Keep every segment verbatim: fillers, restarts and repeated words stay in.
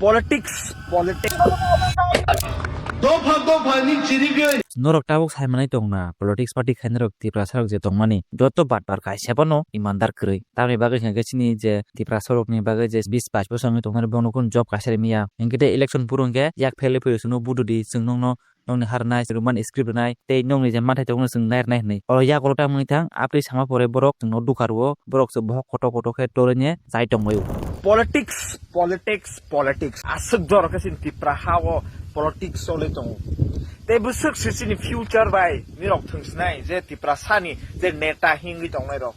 Politics, politics. Dopha dopha ni chirigwi. Norok tabuk sai manai tong na, politics party khai norok Tiprasa rok je tong mani, joto batbar kaisa bono imandar kwrwi. Tamni bagwi hwnkhe chini je Tiprasa rok ni bagwi je bis bais bosong wngwi tong nai, bono kun job kaisa rimya. Hwnkhe tei election phuru hwnkhe yak phel phuru chwngno budu di, chwng nokno nokni har nai, rwmani script rwnai, tei nokni je manthai tongno chwng nai rwnai hwnwi. Oro yagulo tamni thang, apri sama pore borok chwngno dukha rwo, borok chwng bohok kotor kotor khe torwi ne chai tongbaio. Politics, politics, politics. Aswk jora khe chini Tipra ha-o politics choli tongo. Tei bwswk se chini future bai nirok thwngsinai je Tiprasani je neta hingwi tongnai rok.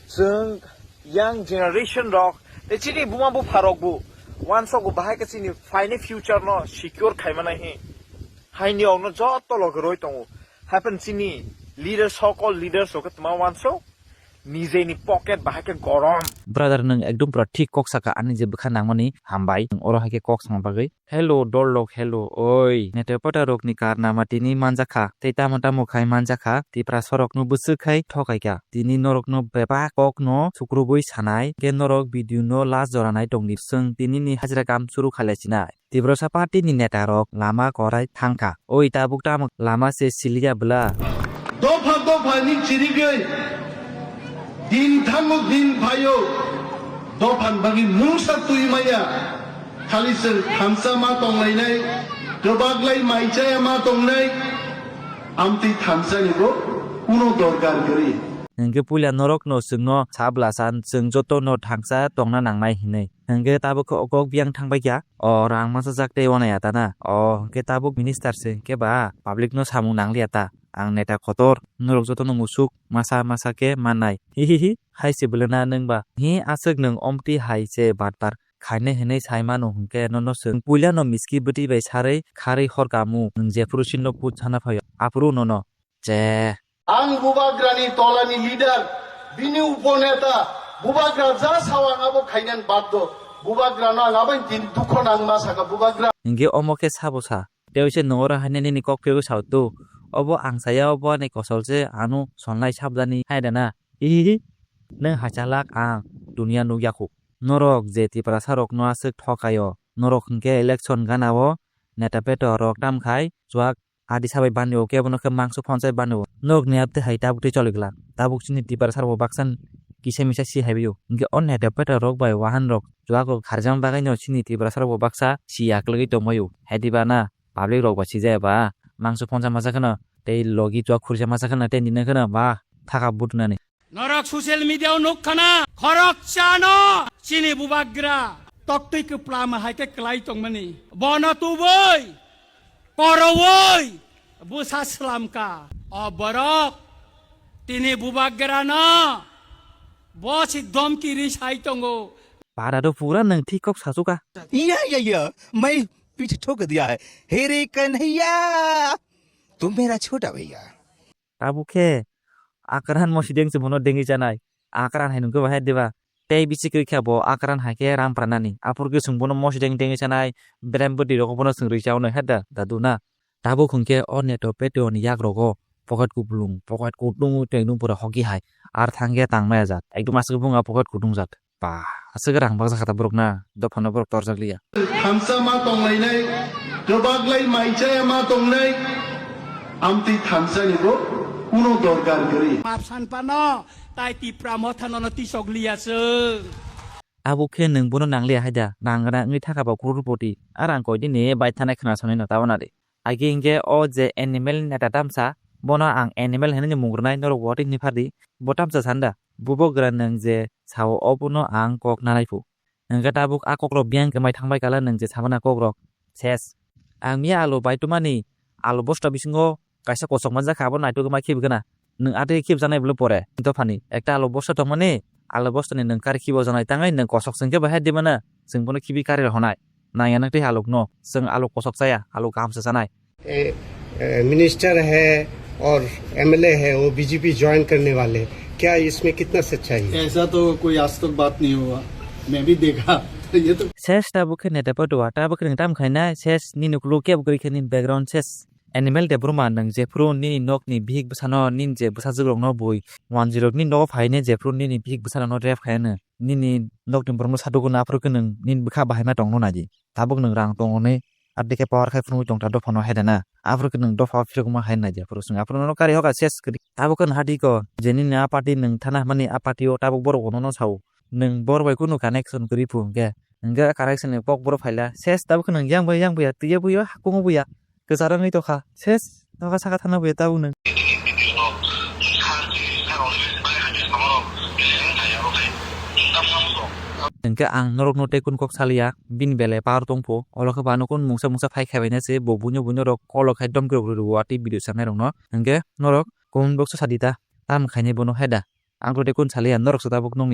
Chwng young generation rok, tei chini buma bupha rok bo uansukgo bahai khe chini phaini future no secure khai manai hi. Haini okno joto logi roi tongo. Haphang chini leaders, so-called leaders rok khe tma uansuk, nijeni pocket bahai khe gorom. Brother, nwng ekdom pura thik kok saka, ani je bwkha nangmani hambai, nwng oro hai khe kok sama bagwi. Hello, dorlok, hello, oi. Neta peta rokni karnama tini manjakha, tei tamo tamo khai manjakha, Tipra sorokno bwswk khai thokaikha. Tini norokno bebak kokno sukrubui sanai, khe norok video no last jora nai tongdi. Chwng tinini hajra kam suru khailaisinai. Tiprasa party ni neta rok lama korai thangkha. Oi, tabuk tamo lama se siliya bwla? Dopha dopha ni chirigwi din thango din phaio. Dophan bagwi mungsa twi maya. Khali chwng thansa ma tonglainai, kwbaklai mai chaya ma tongnai, amtwi thansa ni bo kuno dorkar kwrwi. Hwnkhe puila norok no chwngno sa bwlasa, chwng joto no thansa tongna nangnai hinwi. Hwnkhe tabuk khe o kok biyang thangbai kha, o rang masa jak tei wanai ata na, o hwnkhe tabuk minister se hwnkhe ba public no samung nangliya ta, ang neta kotor, norok joto no musuk masa masa khe mannai, hihihi, hai se bwlana nwng ba, hi aswk nwng omtwi hai se batbar khainai hinwi sai mano hwnkhe nono chwng puilano miski bwtwi bai sarwi kharwi hor kamu, nwng jephuru sinno put sana phaio, aphuru nono. Che. Ang Bubagrani tolani leader, bini uponeta, Bubagra ja sao ang abo khainani baddo, Bubagrano ang aboni tini dukho nangma saka Bubagra. Hwnkhe omo khe sabo sa, tei oise nongora hainani nini kok phirwi sao tu, obo ang saya obo ani kosol se ano solnai sabjani hai da na. Hihihi. Nwng hachalak ang dunia nukya khu. Norok je Tiprasa rokno aswk thokaio, norok hwnkhe election gana o neta peto rok tamkhai chuak adi sabai bani o kebono khe mangso phonchai bani o. Norok ni abte hai tabuk tei choli glak. Tabuk chini Tiprasa rok bo baksa kisa misa si hai bio. Hwnkhe o neta peto rok bai wahan rok chuak rok kharjama bagwi no chini Tiprasa rok bo baksa si aklagwi tongbai o. Hai diba na public rok ba sijaya ba mangso phoncha masa kheno tei logi chuak khurja masa kheno tei nini kheno ba thaka butunani. Norok social media o nuk khana, khoroksa no chini Bubagra toktwi kwplama hai khe kwlai tongmani. Bono tubui, korowoi, bwsa swlamka. O borok tini Bubagra no bo si domki ri sai tongo. Para do pura nwng thik kok sachuka. या या या, मैं पीछे ठोक दिया है। हे रे कन्हैया, तू मेरा छोटा भैया। Tabuk khe akran mosideng se bono dengwi chanai. Akran hai nungkhe bahai diba? Tei bisi kwrwi khe bo akran hai khe ram pranani. Aphuru khe chwng bono mosideng dengwi chanai. Belai bwtwi rok bono chwng rwi chaui no he da, dadu na. Tabuk hwnkhe o neto peto ni yak rogo pocket kuplung, pocket kuplung tei nung pura hoki hai. Ar thang khe tang maya jat. Ekdom aswk bung a pocket kuplung jat. Ba, aswk rang baksa kha ta borok na, dophano borok torjak liya. Thansa ma tonglainai, kwbaklai mai chaya ma tongnai, amtwi thansa ni bo kuno dorkar kwrwi. Map san pano, tai Tipra motha nono tisok liya chwng. Abo khe nwng bono nang liya hai da, rang gana wngwi thaka ba crorepoti, a rang koi dini bai thanai khna sonwi no tabana de. Agi hwnkhe o je animal neta tamsa, bono ang animal hinwi mung rwnai norok watwi hinwi phardi, bo tamsa sanda, Bubagra nwng je sao obono ang kok nanai phu. Hwnkhe tabuk a kokrok biyang kwmai thangbai kala nwng je sabana kokrok, ses. Ang miya alu bai twmani, alu bosta bisingo kaisa kosok manjakha, abo naitugwi ma khibi gana. Nwng atwi khibjaknai bwle pore. Dophani ekta alu bosta tongmani, alu bostani nwng kari khibi ojaknai, tangwi nwng kosok chwngkhe bahai dimana, chwng bono khibi kari rohornai. Nangya nang tei alukno, chwng aluk kosok chaya, aluk kaham se chanai. ए, ए, मिनिस्टर है और एमएलए है, वो BJP join करने वाले, क्या इसमें कितना सच्चाई है? ऐसा तो कोई आज तक बात नहीं हुआ, मैं भी देखा, तो ये तो Ses tabuk khe neta pato wa, tabuk khe nwng tam khainai, ses nini ukuluk kebo kwrwi khe nini background ses. Animal Debbarma, nwng jephuru nini nokni bihik bwsano, nini je bwsajwk rokno bui wanjwi rokni nogo phaine jephuru nini bihik bwsarokno rep khaiyano, nini nokni borokno sadugo na aphuru khe nwng nini bwkha bahaima tongno naidi. Tabuk nwng rang tongo hwnwi adi khe power khai phunugwi tong ta dophano hai da na. Aphuru khe nwng dopha phirogma hai naidi aphuru swng aphuru nono kari hoka ses kwrwi. Tabuk khe nwng hadi ko je nini a party nwng thana hwnmani a party o tabuk borok bono no sao. Nwng bor bai kunu connection kwrwi phu hwnkhe. Hwnkhe connection ni kok boro phaila. Ses tabuk khe nwng yang bai yang buya, twiya buya, hakungo buya. Kwcharo wngwi tokha. Ses, nokha saka thana buya tabuk nwng. Hwnkhe ang norokno tei kunu kok saliya, bini belai power tongphu. Olo khe bo ano kunu mungsa mungsa phai khaibaina se bo buino buino rok kolo khai domkirok rw rw atwi video sanai rokno. Hwnkhe norok comment box o sadi ta, tamo khainai bono hai da. Ang to tei kunu saliya, norok se tabuk nokni